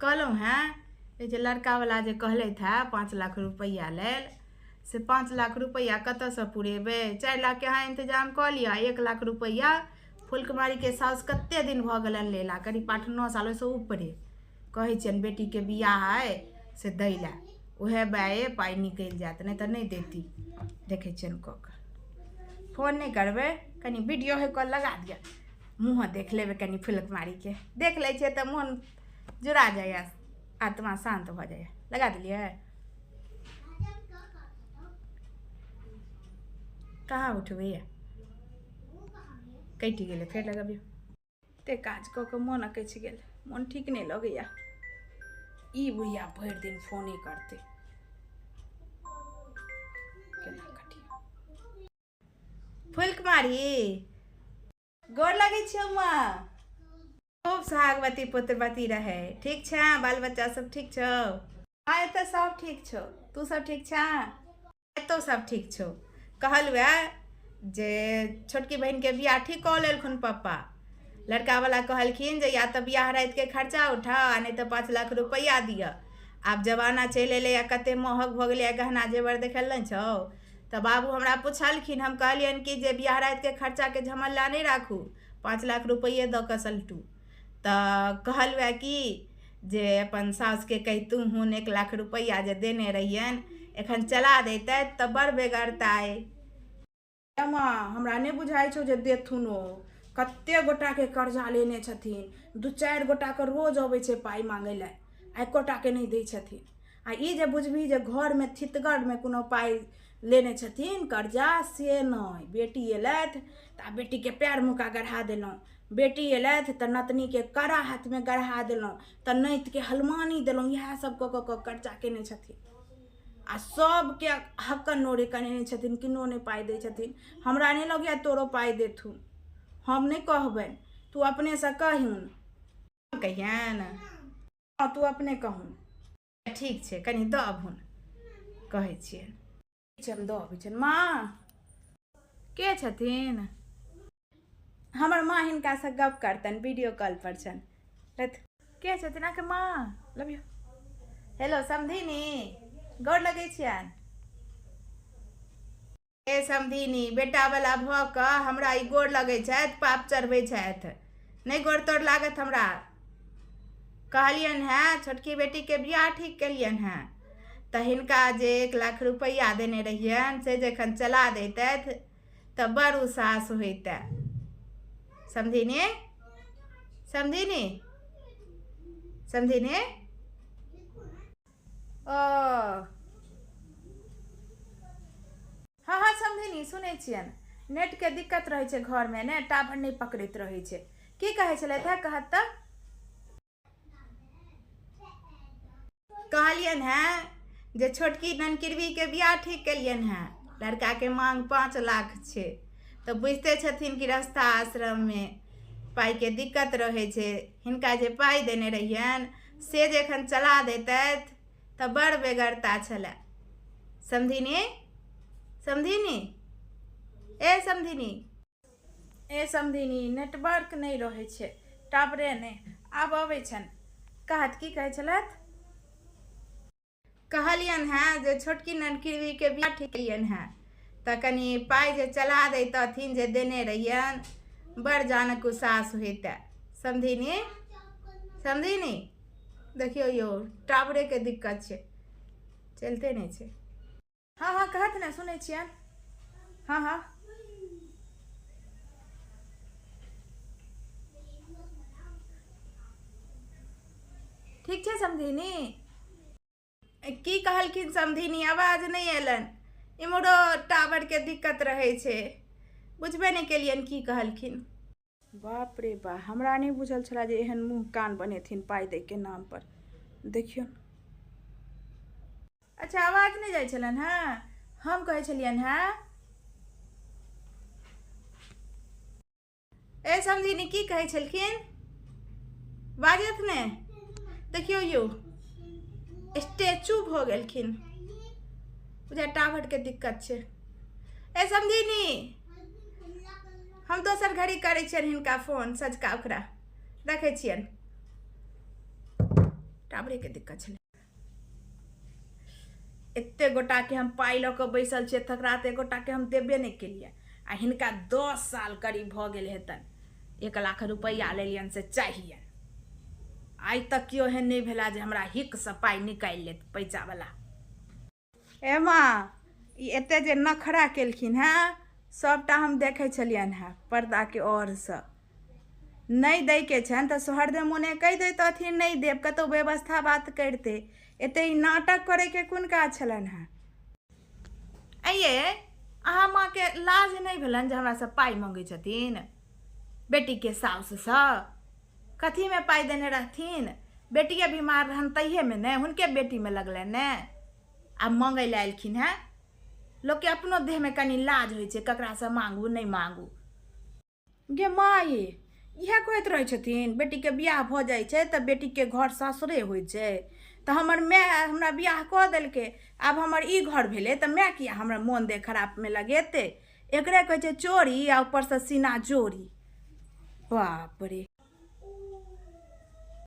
कहलहुँ हेँ जे लड़कावला जे कहलथि हेँ 5 लाख रुपैआ लेल, से 5 लाख रुपैआ कतऽसँ पुरेबै? 4 लाखके अहाँ इन्तजाम कऽ लिअ, 1 लाख रुपैआ फुलकुमारीके साउस कते दिन भऽ गेलनि लेला, करीब 8-9 साल ओहिसँ ऊपरे। कहै छियनि बेटीके बियाह अइ से दै लए, उएह बाए पाइ निकलि जायत, नहि तऽ नहि देती। देखै छियनि कऽ कऽ फोन नहि करबै, कनि वीडियो हे कॉल लगा दिअ, मुँह देख लेबै कनि फुलकुमारीके। देख लै छियै तऽ मोन जुड़ा जाइए, आत्मा शान्त भऽ जाइए। लगा देलियै? कहाँ उठबैए, कटि गेलै, फेर लगबियौ। एते काज कऽ कऽ मोन अकछि गेल, मोन ठीक नहि लगैया। ई बुढ़िया भरि दिन फोने करतै, केना कटिया। फुलकुमारी गोर लगै छियौ माँ, खूब सोहागवती पुत्रवती रहे। ठीक छै? बाल बच्चा सब ठीक छौ? हाँ एतऽ सब ठीक छौ, तू सब ठीक छा? एतौ सब ठीक छौ। कहल वएह जे छोटकी बहिनके बियाह ठीक कऽ लेलखुन पप्पा। लड़कावला कहलखिन जे या तऽ बियाह रातिके खर्चा उठाउ आ नहि तऽ 5 लाख रुपैआ दिअ। आब जमाना चलि एलैए, कते महग भऽ गेलैए गहना जेवर, देखल नहि छौ? तऽ बाबू हमरा पुछलखिन, हम कहलियनि कि जे बियाह रातिके खर्चाके झमल्ला नहि राखू, 5 लाख रुपैए दऽ कऽ सलटू। तऽ कहल वएह कि जे अपन साउसके कहितहुँ 1 लाख रुपैआ जे देने रहियनि एखन चला दैतथि तऽ बड़ बेगरता अइ। माँ हमरा नहि बुझाइ छौ जे देथुन ओ, कते गोटाके कर्जा लेने छथिन, 2-4 गोटाके रोज अबै छै पाइ मांगै लए, आ एकोटाके नहि दै छथिन। आ ई जे बुझबही जे घरमे थितगढ़मे कोनो पाइ लेने छथिन कर्जा, से नहि। बेटी एलथि तऽ आ बेटीके पैर मुका गढ़ा देलहुँ, बेटी एलथि तऽ नतनीके कड़ा हाथमे गढ़ा देलहुँ, तऽ नैतके हलमानी देलहुँ, इएह सब कऽ कऽ कऽ कर्जा केने छथिन। आ सबके हक्कन नोरे कनेने छथिन, किनो नहि पाइ दै छथिन। हमरा नहि लगैए तोरो पाइ देथुन, हम नहि कहबनि, तू अपनेसँ कहुन। कहियनि? हँ तू अपने कहून। ठीक छै, कनि दऽ अबहुन, कहै छियनि। ठीक छै, हम दऽ अबै छियनि। माँ के छथिन? हमर माँ हिनकासँ गप करतनि, वीडियो कॉल पर छनि। लथु। के छथिन अहाँके माँ? लबियौ। हेलो समधिनी, गोर लगै छियनि। ए समधिनी, बेटावला भऽ कऽ हमरा ई गोर लगै छथि, पाप चढ़बै छथि। नहि गोर तोर लागत हमरा। कहलियनि हेँ छोटकी बेटीके बियाह ठीक केलियनि हेँ, तऽ हिनका जे 1 लाख रुपैआ देने रहियनि से जखन चला दैतथि तऽ बड़ उसास होइतै। समधिनी, समधिनी, समधिनी, ओ हँ हँ समधिनी सुनै छियनि। नेटके दिक्कत रहै छै घरमे ने, टावर नहि पकड़ैत रहै छै। की कहै छलथि हेँ कहत तऽ? कहलियनि हेँ जे छोटकी ननकिरबीके बियाह ठीक केलियनि हेँ, लड़काके मांग 5 लाख छै, तऽ बुझिते छथिन कि रस्ता आश्रममे पाइके दिक्कत रहै छै। हिनका जे पाइ देने रहियनि से जे एखन चला दैतथि तऽ बड़ बेगरता छलए। समधिनी, समधिनी, ए समधिनी, ए समधिनी, नेटवर्क नहि रहै छै, टावरे नहि आब अबै छनि। कहत की कहै छलथि? कहलियनि हेँ जे छोटकी ननकिरबीके बियाह ठीक केलियनि हेँ, तऽ कनि पाइ जे चला दैतथिन जे देने रहियनि, बड़ जानक उसास होइतै। समधिनी, समधिनी, देखियौ यौ टावरेके दिक्कत छै, चलिते नहि छै। हँ हँ कहत ने, सुनै छियनि। हँ हँ ठीक छै समधिनी। की कहलखिन समधिनी? आवाज नहि अयलनि, इम्हरो टावरके दिक्कत रहै छै, बुझबे नहि केलियनि की कहलखिन। बाप रे बा, हमरा नहि बुझल छलै जे एहन मुँह कान बनेथिन पाइ दैके नामपर। देखियौ। अच्छा आवाज नहि जाइ छलनि हेँ? हम कहै छलियनि हेँ, ए समधिनी की कहै छलखिन? बाजत ने। देखियौ यौ स्टैचू भऽ गेलखिन, बुझा टावरके दिक्कत छै। ए समधिनी, हम दोसर घड़ी करै छियनि हिनका फोन, सझका ओकरा रखै छियनि। टावरेके दिक्कत छलै। एते गोटाके हम पाइ लऽ कऽ बैसल छियै, तकरा तऽ एकोटाके हम देबे नहि केलियै आ हिनका 10 साल करीब भऽ गेल हेतनि, 1 लाख रुपैआ लेलियनि से चाहियनि। आइ तक केओ एहन नहि भेला जे हमरा हिकसँ पाइ निकालि लेत पैचावला। ए माँ, ई एते जे नखरा केलखिन हेँ सभटा हम देखै छलियनि हेँ पर्दाके ओरसँ। नहि दैके छनि तऽ सोहरदे मोने कहि दैतथिन नहि देब, कतहु व्यवस्था बात करिते। एते ई नाटक करैके कोन काज छलनि हेँ? आँय ये, अहाँ माँके लाज नहि भेलनि जे हमरासँ पाइ मङ्गै छथिन बेटीके साउससँ? कथीमे पाइ देने रहथिन? बेटिए बीमार रहनि तहिएमे ने हुनके बेटीमे लगलनि ने, आब मङ्गै लए एलखिन हेँ। लोकके अपनो देहमे कनि लाज होइ छै, ककरासँ माङ्गू नहि माङ्गू। गे माय, इएह कहैत रहै छथिन बेटीके बियाह भऽ जाइ छै तऽ बेटीके घर सासुरे होइ छै, तऽ हमर माय हमरा बियाह कऽ देलकै, आब हमर ई घर भेलै तऽ माय किया हमरा मोन देह खराबमे लगेतै? एकरे कहै छै चोरी आ ऊपरसँ सीना जोरी। बाप रे।